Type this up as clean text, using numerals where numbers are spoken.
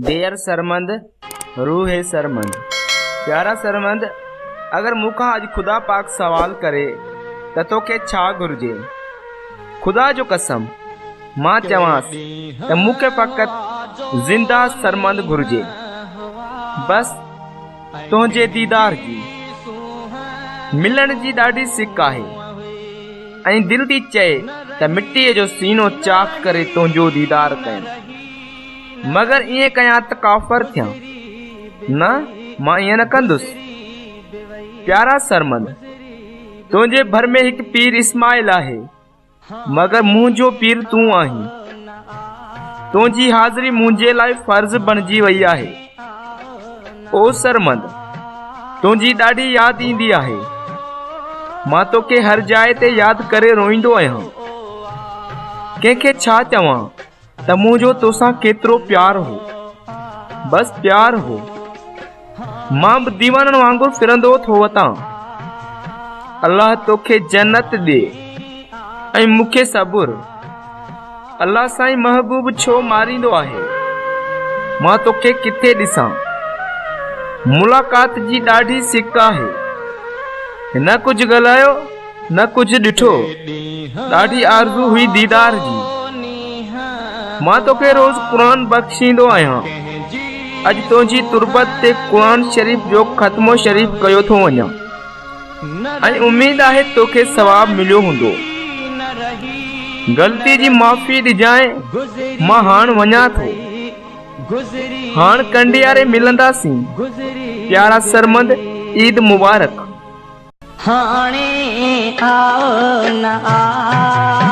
Dear سرمند، روح سرمند، پيارا سرمند، اگر مون کان اڄ خدا پاڪ سوال ڪري ته توکي ڇا گهرجي؟ خدا جو قسم، مان چوانس ته مون کي فقط زنده سرمند گهرجي. بس تنهنجي ديدار جي، ملڻ جي ڏاڍي سڪ آهي ۽ دل ٿي چئي ته مٽيء جو سينو چاڪ ڪري تنهنجو ديدار ڪيان. مگر ائين ڪيان ته ڪافر ٿيان. نه، مان ائين نه ڪندس. پيارا سرمد، تنهنجي ڀر ۾ هڪ پير اسماعيل آهي، مگر منهنجو پير تون آهين. تنهنجي حاضري منهنجي لاء فرض بڻجي وئي آهي. او سرمد، تنهنجي ڏاڍي ياد ايندي آهي. مان توکي هر جاء تي ياد ڪري روئيندو آهيان. ڪنهن کي ڇا چوان؟ ته منهنجو توسان ڪيترو پيار هو. بس پيار هو. مان به ديوانن وانگر ڦرندو ٿو وتان. الله توکي جنت ڏي ۽ مون کي صبر. الله سائين محبوب ڇو ماريندو آهي؟ مان توکي ڪٿي ڏسان؟ ملاقات جي ڏاڍي سڪ آهي. نه ڪجهه ڳالهايو. نه ڪجهه ڏٺو، ڏاڍي آرزو هئي ديدار جي. مان توکي روز قرآن بخشيندو آهيان. اڄ تنهنجي تربت تي قرآن شريف جو ختمو شريف ڪيو ٿو وڃان ۽ اميد آهي توکي ثواب مليو هوندو. غلطي جي معافي ڏجانء، مان هاڻ وڃان ٿو. هاڻ ڪنڊياري ملنداسين. پيارا سرمد، عيد مبارڪ. هاڻي آء نه آء.